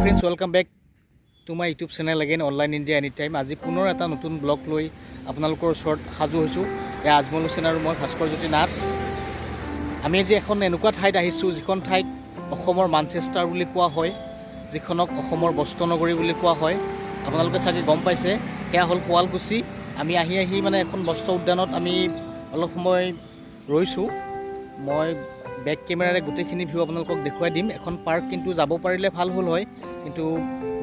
Friends, welcome back to my YouTube channel again, Online India any time. আজি পুনৰ এটা নতুন ব্লগ লৈ আপোনালোকৰ ওচৰত সাজু হৈছোঁ। এয়া আজমল হুছেইন আৰু মই ভাস্কৰ জ্যোতি নাথ। আমি আজি এখন এনেকুৱা ঠাইত আহিছোঁ যিখন ঠাইক অসমৰ মানচেষ্টাৰ বুলি কোৱা হয়, যিখনক অসমৰ বস্ত্ৰনগৰী বুলি কোৱা হয়। আপোনালোকে চাগে গম পাইছে, সেয়া হ'ল শুৱালকুছি। আমি আহি আহি মানে এখন বস্ত্ৰ উদ্যানত আমি অলপ সময় ৰৈছোঁ। মই বেক কেমেৰাৰে গোটেইখিনি ভিউ আপোনালোকক দেখুৱাই দিম। এখন পাৰ্ক, কিন্তু যাব পাৰিলে ভাল হ'ল হয়, কিন্তু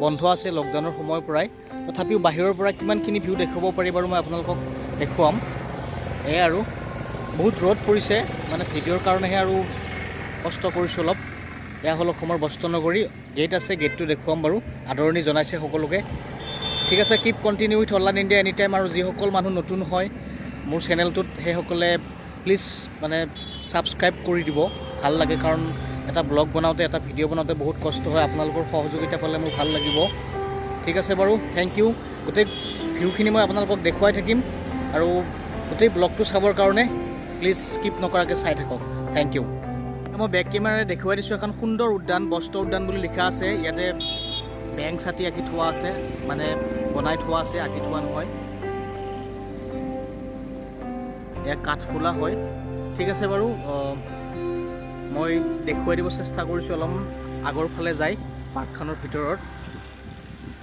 বন্ধ আছে লকডাউনৰ সময়ৰ পৰাই। তথাপিও বাহিৰৰ পৰা কিমানখিনি ভিউ দেখুৱাব পাৰি বাৰু মই আপোনালোকক দেখুৱাম। এয়াই আৰু বহুত ৰ'দ পৰিছে, মানে ভিডিঅ'ৰ কাৰণেহে আৰু কষ্ট কৰিছোঁ অলপ। এয়া হ'ল অসমৰ বস্ত্ৰনগৰী। গেট আছে, গেটটো দেখুৱাম বাৰু। আদৰণি জনাইছে সকলোকে। ঠিক আছে, keep continue with Online India any time. আৰু যিসকল মানুহ নতুন হয় মোৰ চেনেলটোত, সেইসকলে প্লিজ মানে ছাবস্ক্ৰাইব কৰি দিব। ভাল লাগে, কাৰণ এটা ব্লগ বনাওঁতে, এটা ভিডিঅ' বনাওঁতে বহুত কষ্ট হয়। আপোনালোকৰ সহযোগিতা পালে মোৰ ভাল লাগিব। ঠিক আছে বাৰু, thank U. গোটেই ভিউখিনি মই আপোনালোকক দেখুৱাই থাকিম আৰু গোটেই ব্লগটো চাবৰ কাৰণে প্লিজ স্কিপ নকৰাকৈ চাই থাকক। Thank U. মই বেক কেমেৰাৰে দেখুৱাই দিছোঁ এখন সুন্দৰ উদ্যান, বস্ত্ৰ উদ্যান বুলি লিখা আছে। ইয়াতে বেংক ছাতি আঁকি থোৱা আছে, মানে বনাই থোৱা আছে, আঁকি থোৱা নহয়। এয়া কাঠফুলা হয়। ঠিক আছে বাৰু, মই দেখুৱাই দিব চেষ্টা কৰিছোঁ অলপ আগৰ ফালে যাই পাৰ্কখনৰ ভিতৰত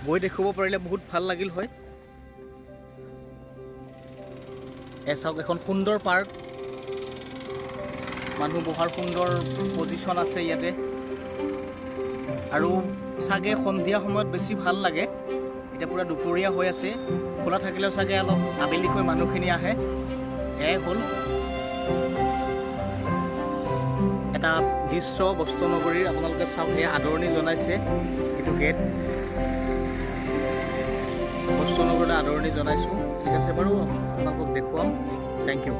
গৈ দেখুৱাব পাৰিলে বহুত ভাল লাগিল হয়। এ চাওক, এখন সুন্দৰ পাৰ্ক, মানুহ বহাৰ সুন্দৰ পজিশ্যন আছে ইয়াতে। আৰু চাগে সন্ধিয়া সময়ত বেছি ভাল লাগে। এতিয়া পূৰা দুপৰীয়া হৈ আছে, খোলা থাকিলেও চাগে অলপ আবেলিকৈ মানুহখিনি আহে। এয়াই হ'ল এটা দৃশ্য বস্ত্ৰনগৰীৰ। আপোনালোকে চাওক, এয়া আদৰণি জনাইছে, এইটো গেট বস্ত্ৰনগৰীলৈ আদৰণি জনাইছোঁ। ঠিক আছে বাৰু, আপোনালোকক দেখুৱাম। Thank you.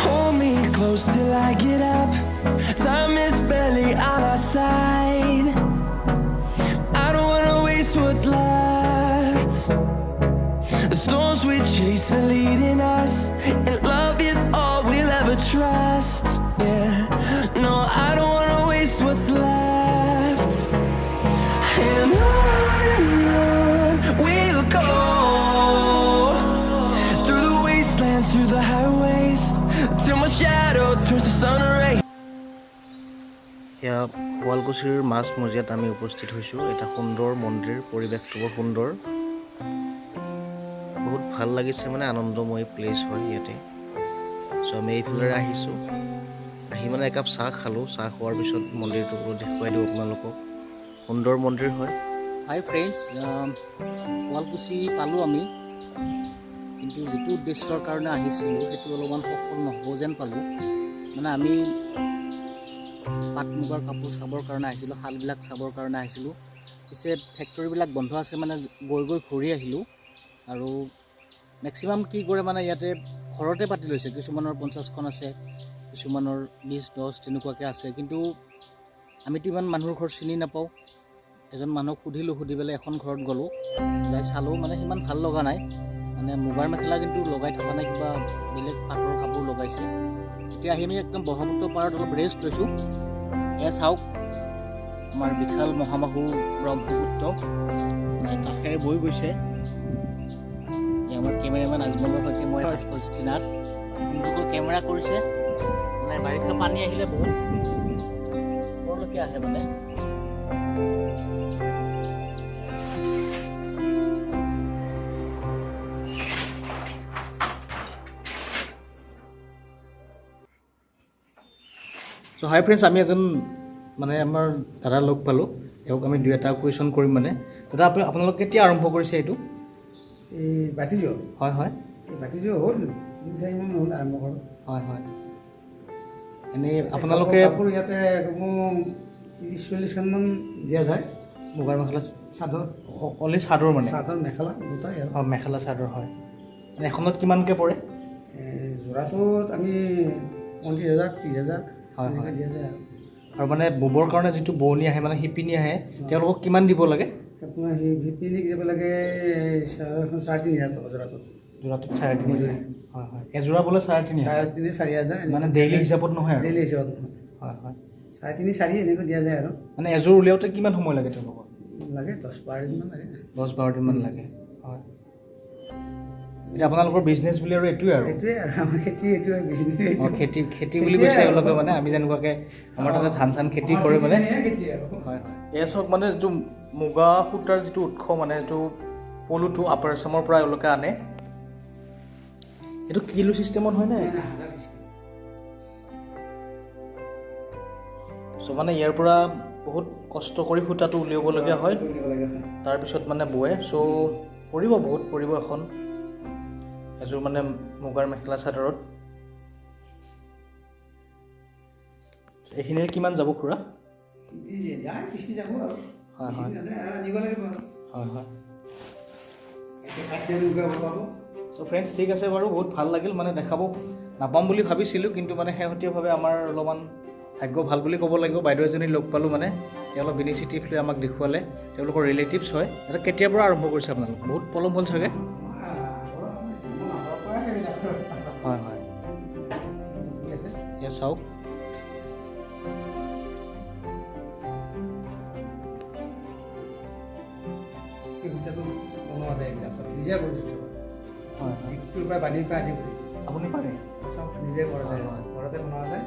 Hold me close till I get up. Time is barely on our side. I don't wanna waste what's left. The storms we chase are leading us, and love is all we'll ever trust. Yeah, no, I don't wanna waste what's left. And on we'll go, through the wastelands, through the highways, till my shadow turns to sun rays. এয়া শুৱালকুছিৰ মাজ মজিয়াত আমি উপস্থিত হৈছোঁ। এটা সুন্দৰ মন্দিৰ, পৰিৱেশটো বৰ সুন্দৰ, বহুত ভাল লাগিছে, মানে আনন্দময় প্লেচ হয় ইয়াতে। চ' আমি এইফালেৰে আহিছোঁ, আহি মানে একাপ চাহ খালোঁ। চাহ খোৱাৰ পিছত মন্দিৰটো দেখুৱাই দিওঁ আপোনালোকক। সুন্দৰ মন্দিৰ হয়। হাই ফ্ৰেণ্ডছ, শুৱালকুছি পালোঁ আমি, কিন্তু যিটো উদ্দেশ্যৰ কাৰণে আহিছিলোঁ সেইটো অলপমান সফল নহ'ব যেন পালোঁ। মানে আমি পাট মুগাৰ কাপোৰ চাবৰ কাৰণে আহিছিলোঁ, শালবিলাক চাবৰ কাৰণে আহিছিলোঁ। পিছে ফেক্টৰীবিলাক বন্ধ আছে, মানে গৈ গৈ ঘূৰি আহিলোঁ। আৰু মেক্সিমাম কি কৰে মানে ইয়াতে ঘৰতে পাতি লৈছে। কিছুমানৰ 50খন আছে, কিছুমানৰ 20 10 তেনেকুৱাকৈ আছে। কিন্তু আমিতো ইমান মানুহৰ ঘৰ চিনি নাপাওঁ। এজন মানুহক সুধিলোঁ, সুধি পেলাই এখন ঘৰত গ'লোঁ, যাই চালোঁ, মানে সিমান ভাল লগা নাই। মানে মুগাৰ মেখেলা কিন্তু লগাই থকা নাই, কিবা বেলেগ পাটৰ কাপোৰ লগাইছে। এতিয়া আহি আমি একদম ব্ৰহ্মপুত্ৰ পাৰত অলপ ৰেষ্ট লৈছোঁ। এয়া চাওক, আমাৰ বিশাল মহাবাহু ব্ৰহ্মপুত্ৰ মানে কাষেৰে বৈ গৈছে। এয়া আমাৰ কেমেৰামেন আজমলৰ সৈতে মই ভাস্কৰ জ্যোতি নাথ। সুন্দৰকৈ কেমেৰা কৰিছে। মানে বাৰিষা পানী আহিলে বহুত ওপৰলৈকে আহে মানে। চ' হাই ফ্ৰেণ্ডছ, আমি এজন মানে আমাৰ দাদা লগ পালোঁ। তেওঁক আমি দুই এটা কুৱেশ্যন কৰিম। মানে দাদা, আপোনালোকে কেতিয়া আৰম্ভ কৰিছে এইটো? এই বাতিযোৰ? হয় হয়। এই বাতিযোৰ হ'ল 3-4 মান হ'ল আৰম্ভ কৰোঁ। হয় হয়। এনেই আপোনালোকে কাপোৰ ইয়াতে 30-40খনমান দিয়া যায়। মুগাৰ মেখেলা? চাদৰ। অনলি চাদৰ মানে? চাদৰ মেখেলা দুটাই আৰু। অঁ, মেখেলা চাদৰ হয়। মানে এখনত কিমানকৈ পৰে? যোৰাটোত আমি 35 হাজাৰ, 30 হাজাৰ হয়। এনেকৈ দিয়া যায় আৰু। আৰু মানে ববৰ কাৰণে যিটো বোৱনী আহে, মানে শিপিনী আহে, তেওঁলোকক কিমান দিব লাগে? আপোনাৰ শিপিনীক দিব লাগে 3.5 হাজাৰ টকা যোৰাটোত। যোৰাটোত 3,500। হয় হয়, এযোৰা বোলে 3,500। 3,500 4,000। মানে ডেইলি হিচাপত নহয় আৰু? ডেইলি হিচাপত নহয়। হয় হয়, 3,500 4 এনেকৈ দিয়া যায় আৰু। মানে এযোৰ উলিয়াওঁতে কিমান সময় লাগে তেওঁলোকৰ? লাগে 10-12 দিনমান লাগে। 10-12 দিনমান লাগে। হয়, এতিয়া আপোনালোকৰ বিজনেছ বুলি আৰু এইটোৱে আৰু? এইটোৱে আৰু আমাৰ খেতি, এইটোৱে বিজনেছ। খেতি, খেতি বুলি কৈছে এওঁলোকে, মানে আমি যেনেকুৱাকৈ আমাৰ তাতে ধান চান খেতি কৰে মানে। খেতি আৰু। হয় হয়, এয়া চাওক মানে যিটো মুগা সূতাৰ যিটো উৎস, মানে এইটো পলুটো আপাৰ আছামৰ পৰা এওঁলোকে আনে। এইটো কিলো চিষ্টেমত হয়নে? চ' মানে ইয়াৰ পৰা বহুত কষ্ট কৰি সূতাটো উলিয়াবলগীয়া হয়, তাৰপিছত মানে বোৱে। চ' পৰিব, বহুত পৰিব এখন এযোৰ মানে মুগাৰ মেখেলা চাদৰত। এইখিনিৰে কিমান যাব খুৰা? হয় হয় হয় হয়। চ' ফ্ৰেণ্ডছ, ঠিক আছে বাৰু, বহুত ভাল লাগিল। মানে দেখাব নাপাম বুলি ভাবিছিলোঁ, কিন্তু মানে শেহতীয়াভাৱে আমাৰ অলপমান ভাগ্য ভাল বুলি ক'ব লাগিব। বাইদেউ এজনী লগ পালোঁ, মানে তেওঁ অলপ ইনিচিয়েটিভ লৈ আমাক দেখুৱালে। তেওঁলোকৰ ৰিলেটিভছ হয়। এটা কেতিয়াৰ পৰা আৰম্ভ কৰিছে আপোনালোক? বহুত পলম হ'ল চাগে। হয় হয়, এয়া চাওক। আপুনি পাৰে? চব নিজে কৰা যায়, ঘৰতে বনোৱা যায়।